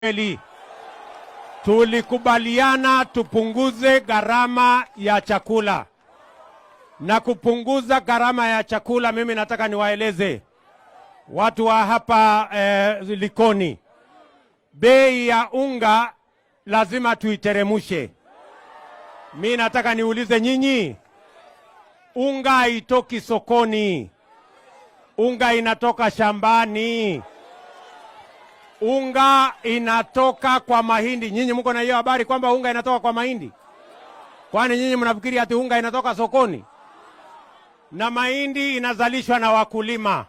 Kweli tulikubaliana tupunguze gharama ya chakula, na kupunguza gharama ya chakula, mimi nataka niwaeleze watu wa hapa Likoni, bei ya unga lazima tuiteremushe. Mi nataka niulize nyinyi, unga haitoki sokoni, unga inatoka shambani. Unga inatoka kwa mahindi. Nyinyi mko na hiyo habari kwamba unga inatoka kwa mahindi? Kwani nyinyi mnafikiri ati unga inatoka sokoni? Na mahindi inazalishwa na wakulima.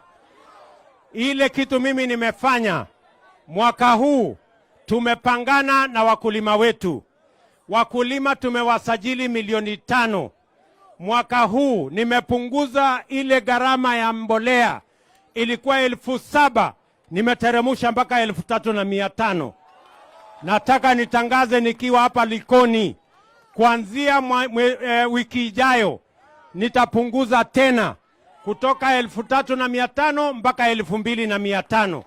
Ile kitu mimi nimefanya mwaka huu, tumepangana na wakulima wetu. Wakulima tumewasajili milioni 5. Mwaka huu nimepunguza ile gharama ya mbolea, ilikuwa 7,000, nimeteremusha mpaka 3,500. Nataka nitangaze nikiwa hapa Likoni, kuanzia wiki ijayo nitapunguza tena kutoka 3,500 mpaka 2,500.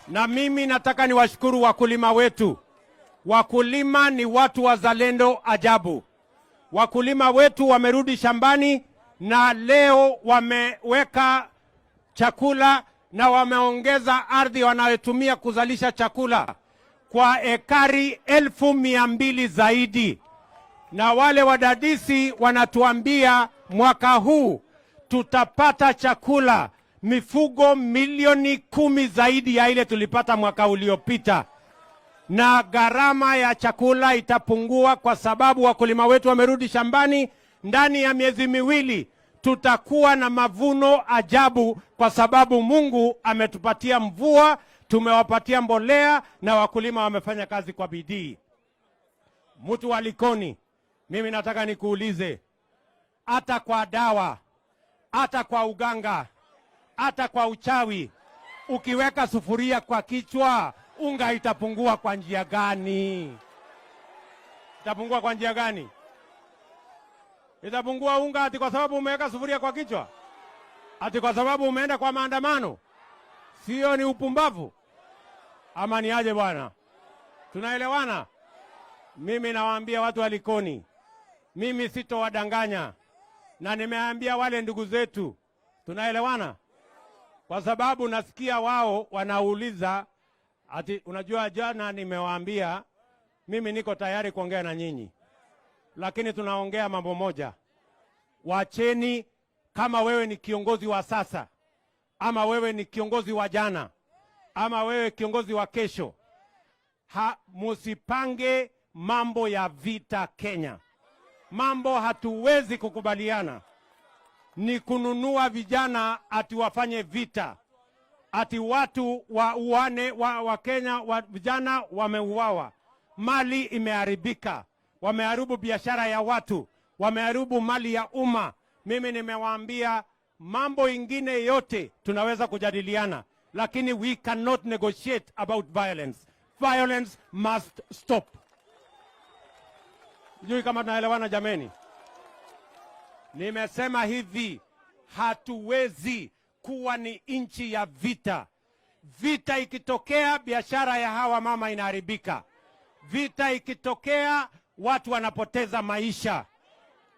Na mimi nataka niwashukuru wakulima wetu. Wakulima ni watu wazalendo ajabu. Wakulima wetu wamerudi shambani na leo wameweka chakula na wameongeza ardhi wanayotumia kuzalisha chakula kwa ekari 200,000 zaidi. Na wale wadadisi wanatuambia mwaka huu tutapata chakula mifugo milioni 10 zaidi ya ile tulipata mwaka uliopita, na gharama ya chakula itapungua kwa sababu wakulima wetu wamerudi shambani. Ndani ya miezi 2 tutakuwa na mavuno ajabu, kwa sababu Mungu ametupatia mvua, tumewapatia mbolea na wakulima wamefanya kazi kwa bidii. Mtu wa Likoni, mimi nataka nikuulize, hata kwa dawa, hata kwa uganga, hata kwa uchawi, ukiweka sufuria kwa kichwa, unga itapungua kwa njia gani? Itapungua kwa njia gani? Itapungua unga ati kwa sababu umeweka sufuria kwa kichwa? Ati kwa sababu umeenda kwa maandamano? Sio ni upumbavu? Ama ni aje bwana? Tunaelewana? Mimi nawaambia watu wa Likoni, mimi sitowadanganya, na nimeambia wale ndugu zetu, tunaelewana? Kwa sababu nasikia wao wanauliza ati, unajua jana nimewaambia mimi niko tayari kuongea na nyinyi, lakini tunaongea mambo moja. Wacheni, kama wewe ni kiongozi wa sasa ama wewe ni kiongozi wa jana ama wewe kiongozi wa kesho, musipange mambo ya vita Kenya. Mambo hatuwezi kukubaliana ni kununua vijana ati wafanye vita, ati watu wa uane, wa Kenya wa vijana wameuawa, mali imeharibika, wameharibu biashara ya watu, wameharibu mali ya umma. Mimi nimewaambia mambo ingine yote tunaweza kujadiliana, lakini we cannot negotiate about violence. Violence must stop. Sijui kama tunaelewana jameni. Nimesema hivi, hatuwezi kuwa ni nchi ya vita. Vita ikitokea, biashara ya hawa mama inaharibika. Vita ikitokea, watu wanapoteza maisha.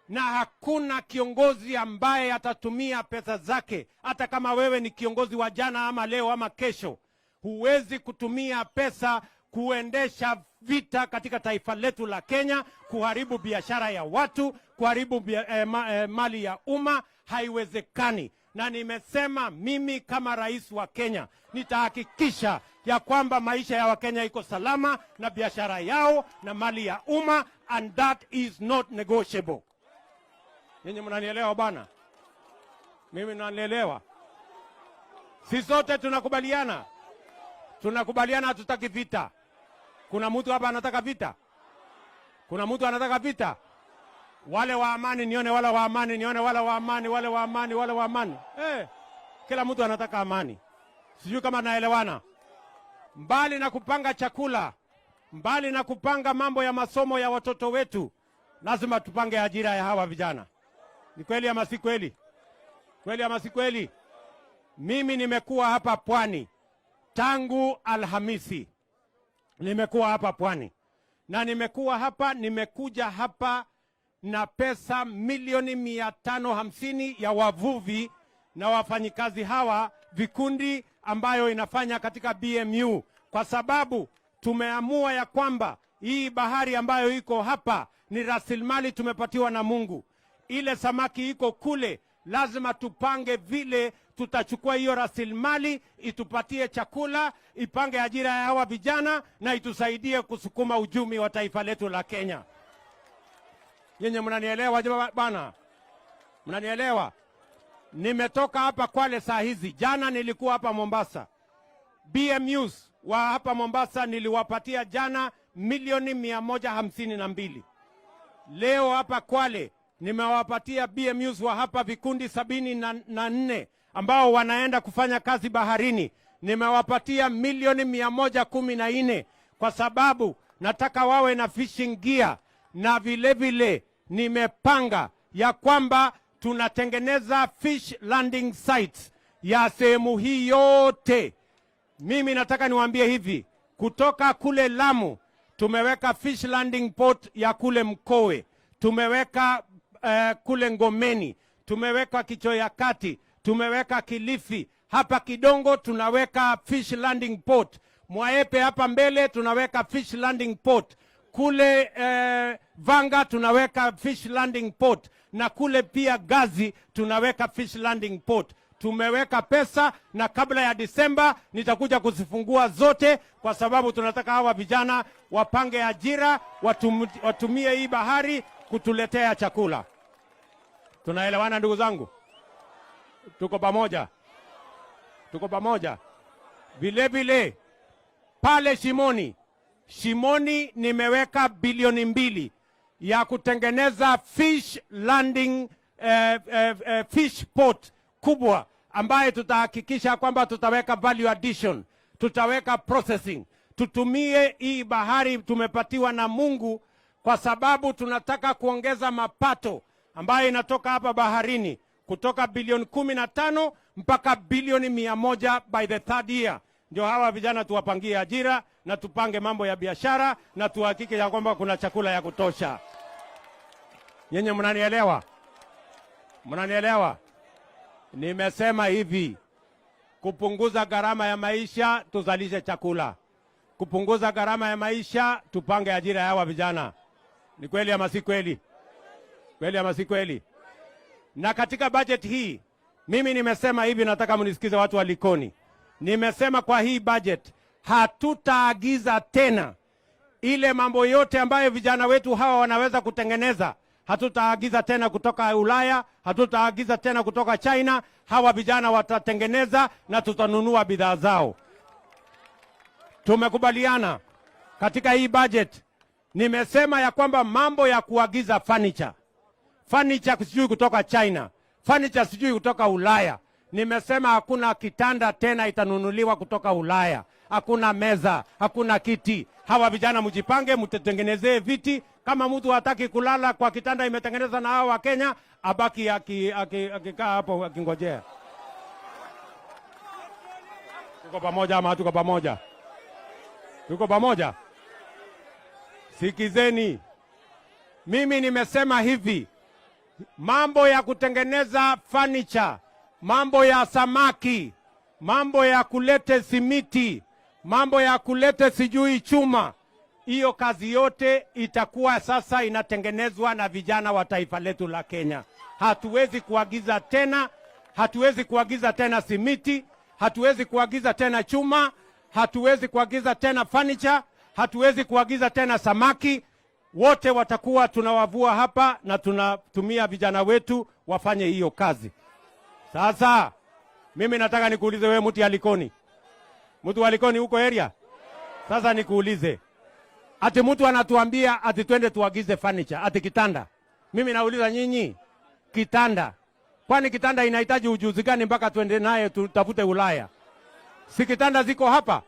Na hakuna kiongozi ambaye atatumia pesa zake, hata kama wewe ni kiongozi wa jana ama leo ama kesho, huwezi kutumia pesa kuendesha vita katika taifa letu la Kenya, kuharibu biashara ya watu, kuharibu mali ya umma. Haiwezekani. Na nimesema mimi kama rais wa Kenya nitahakikisha ya kwamba maisha ya Wakenya iko salama na biashara yao na mali ya umma, and that is not negotiable. Nyinyi mnanielewa bwana? Mimi nanielewa. Sisi sote tunakubaliana. Tunakubaliana hatutaki vita. Kuna mtu hapa anataka vita? Kuna mtu anataka vita? Wale wa amani nione, wale wa amani nione, wale wa amani, wale wa amani, wale wa amani. Kila mtu anataka amani. Sijui kama naelewana. Mbali na kupanga chakula, mbali na kupanga mambo ya masomo ya watoto wetu, lazima tupange ajira ya hawa vijana. Ni kweli ama si kweli? Kweli ama si kweli? Mimi nimekuwa hapa Pwani. Tangu Alhamisi nimekuwa hapa Pwani na nimekuwa hapa, nimekuja hapa na pesa milioni 550 ya wavuvi na wafanyikazi hawa vikundi ambayo inafanya katika BMU, kwa sababu tumeamua ya kwamba hii bahari ambayo iko hapa ni rasilimali tumepatiwa na Mungu. Ile samaki iko kule, lazima tupange vile tutachukua hiyo rasilimali itupatie chakula, ipange ajira ya hawa vijana na itusaidie kusukuma uchumi wa taifa letu la Kenya. Nyinyi mnanielewa bana? Mnanielewa? Nimetoka hapa Kwale saa hizi, jana nilikuwa hapa Mombasa. BMUs wa hapa Mombasa niliwapatia jana milioni 152. Leo hapa Kwale nimewapatia BMUs wa hapa vikundi 74 ambao wanaenda kufanya kazi baharini, nimewapatia milioni 114 kwa sababu nataka wawe na fishing gear, na vile vile nimepanga ya kwamba tunatengeneza fish landing sites ya sehemu hii yote. Mimi nataka niwaambie hivi, kutoka kule Lamu tumeweka fish landing port ya kule Mkowe, tumeweka kule Ngomeni, tumeweka Kichoya Kati, tumeweka Kilifi, hapa Kidongo tunaweka fish landing port, Mwaepe hapa mbele tunaweka fish landing port, kule Vanga tunaweka fish landing port, na kule pia Gazi tunaweka fish landing port. Tumeweka pesa na kabla ya Disemba nitakuja kuzifungua zote, kwa sababu tunataka hawa vijana wapange ajira, watumie hii bahari kutuletea chakula. Tunaelewana ndugu zangu? Tuko pamoja? Tuko pamoja? Vile vile pale Shimoni, Shimoni nimeweka bilioni 2 ya kutengeneza fish landing fish port kubwa ambaye tutahakikisha kwamba tutaweka value addition, tutaweka processing, tutumie hii bahari tumepatiwa na Mungu, kwa sababu tunataka kuongeza mapato ambayo inatoka hapa baharini kutoka bilioni 15 mpaka bilioni 100 by the third year. Ndio hawa vijana tuwapangie ajira na tupange mambo ya biashara na tuhakike ya kwamba kuna chakula ya kutosha. Nyinyi mnanielewa? Mnanielewa? Nimesema hivi, kupunguza gharama ya maisha, tuzalishe chakula. Kupunguza gharama ya maisha, tupange ajira ya hawa vijana. Ni kweli ama si kweli? Kweli ama si kweli? Na katika budget hii mimi nimesema hivi, nataka mnisikize watu wa Likoni. Nimesema kwa hii budget hatutaagiza tena ile mambo yote ambayo vijana wetu hawa wanaweza kutengeneza. Hatutaagiza tena kutoka Ulaya, hatutaagiza tena kutoka China. Hawa vijana watatengeneza na tutanunua bidhaa zao. Tumekubaliana katika hii budget. Nimesema ya kwamba mambo ya kuagiza furniture, furniture sijui kutoka China, furniture sijui kutoka Ulaya. Nimesema hakuna kitanda tena itanunuliwa kutoka Ulaya, hakuna meza, hakuna kiti. Hawa vijana mjipange, mtetengenezee viti. Kama mtu hataki kulala kwa kitanda imetengenezwa na hawa wa Kenya, abaki akikaa aki hapo akingojea. Tuko pamoja ama hatuko pamoja? Tuko pamoja? Sikizeni, mimi nimesema hivi, mambo ya kutengeneza furniture, mambo ya samaki, mambo ya kulete simiti, mambo ya kulete sijui chuma, hiyo kazi yote itakuwa sasa inatengenezwa na vijana wa taifa letu la Kenya. Hatuwezi kuagiza tena, hatuwezi kuagiza tena simiti, hatuwezi kuagiza tena chuma, hatuwezi kuagiza tena furniture, hatuwezi kuagiza tena samaki. Wote watakuwa tunawavua hapa na tunatumia vijana wetu wafanye hiyo kazi. Sasa mimi nataka nikuulize wewe, mtu ya Likoni, mtu wa Likoni huko area. Sasa nikuulize, ati mtu anatuambia ati twende tuagize furniture, ati kitanda. Mimi nauliza nyinyi, kitanda, kwani kitanda inahitaji ujuzi gani mpaka twende naye tutafute Ulaya? Si kitanda ziko hapa?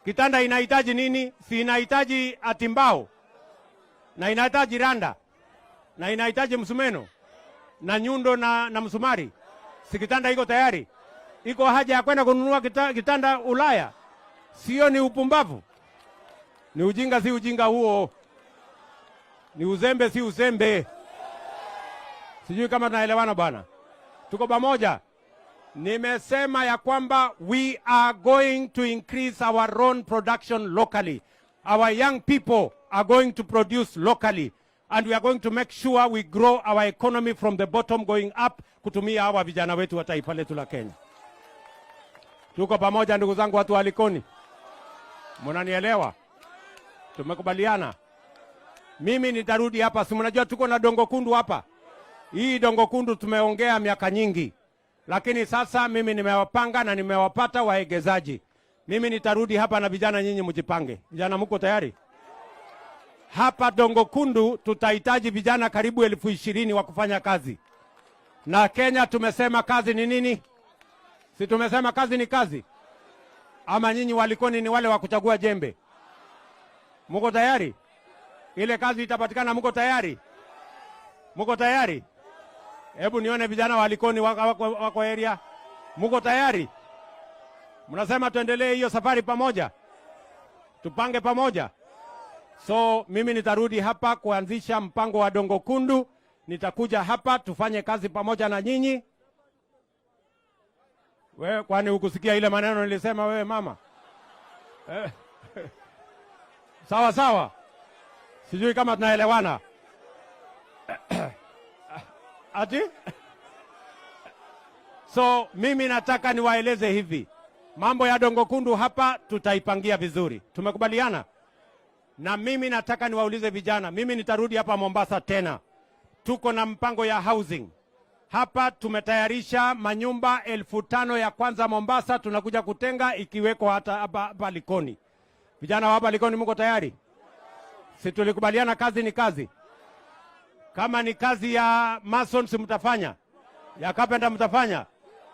Kitanda inahitaji nini? Si inahitaji ati mbao na inahitaji randa na inahitaji msumeno na nyundo na msumari. Si kitanda iko tayari? Iko haja ya kwenda kununua kitanda Ulaya? Sio ni upumbavu? Ni ujinga, si ujinga huo? Ni uzembe, si uzembe? Sijui kama tunaelewana, bwana. Tuko pamoja? Nimesema ya kwamba we are going to increase our own production locally. Our young people are going to produce locally and we are going to make sure we grow our economy from the bottom going up kutumia hawa vijana wetu wa taifa letu la Kenya. Tuko pamoja, ndugu zangu watu wa Likoni? Mnanielewa? Tumekubaliana. Mimi nitarudi hapa, si mnajua tuko na Dongo Kundu hapa. Hii Dongo Kundu tumeongea miaka nyingi, lakini sasa mimi nimewapanga na nimewapata waegezaji. Mimi nitarudi hapa na vijana, nyinyi mjipange. Vijana, mko tayari? Hapa Dongo Kundu tutahitaji vijana karibu 20,000 wa kufanya kazi, na Kenya tumesema kazi ni nini? Si tumesema kazi ni kazi? Ama nyinyi Walikoni ni wale wa kuchagua jembe? Muko tayari? Ile kazi itapatikana, muko tayari? Muko tayari? Hebu nione vijana wa Likoni wako area. Muko tayari? Mnasema tuendelee hiyo safari pamoja, tupange pamoja. So mimi nitarudi hapa kuanzisha mpango wa Dongo Kundu. Nitakuja hapa tufanye kazi pamoja na nyinyi. Wewe, kwani hukusikia ile maneno nilisema wewe, mama? Eh? Sawa sawa, sijui kama tunaelewana. Ati? So mimi nataka niwaeleze hivi, mambo ya Dongo Kundu hapa tutaipangia vizuri, tumekubaliana. Na mimi nataka niwaulize vijana, mimi nitarudi hapa Mombasa tena, tuko na mpango ya housing hapa. Tumetayarisha manyumba 5,000 ya kwanza Mombasa, tunakuja kutenga ikiweko hata hapa Likoni. Vijana wa hapa Likoni, mko tayari? Si tulikubaliana kazi ni kazi? Kama ni kazi ya masons mtafanya, ya carpenter mtafanya,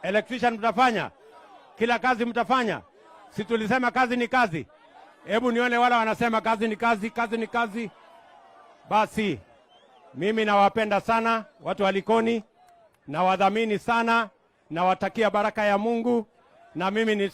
electrician mtafanya, kila kazi mtafanya. Si tulisema kazi ni kazi? Hebu nione wala wanasema kazi ni kazi, kazi ni kazi. Basi mimi nawapenda sana watu wa Likoni, nawadhamini sana, nawatakia baraka ya Mungu, na mimi ni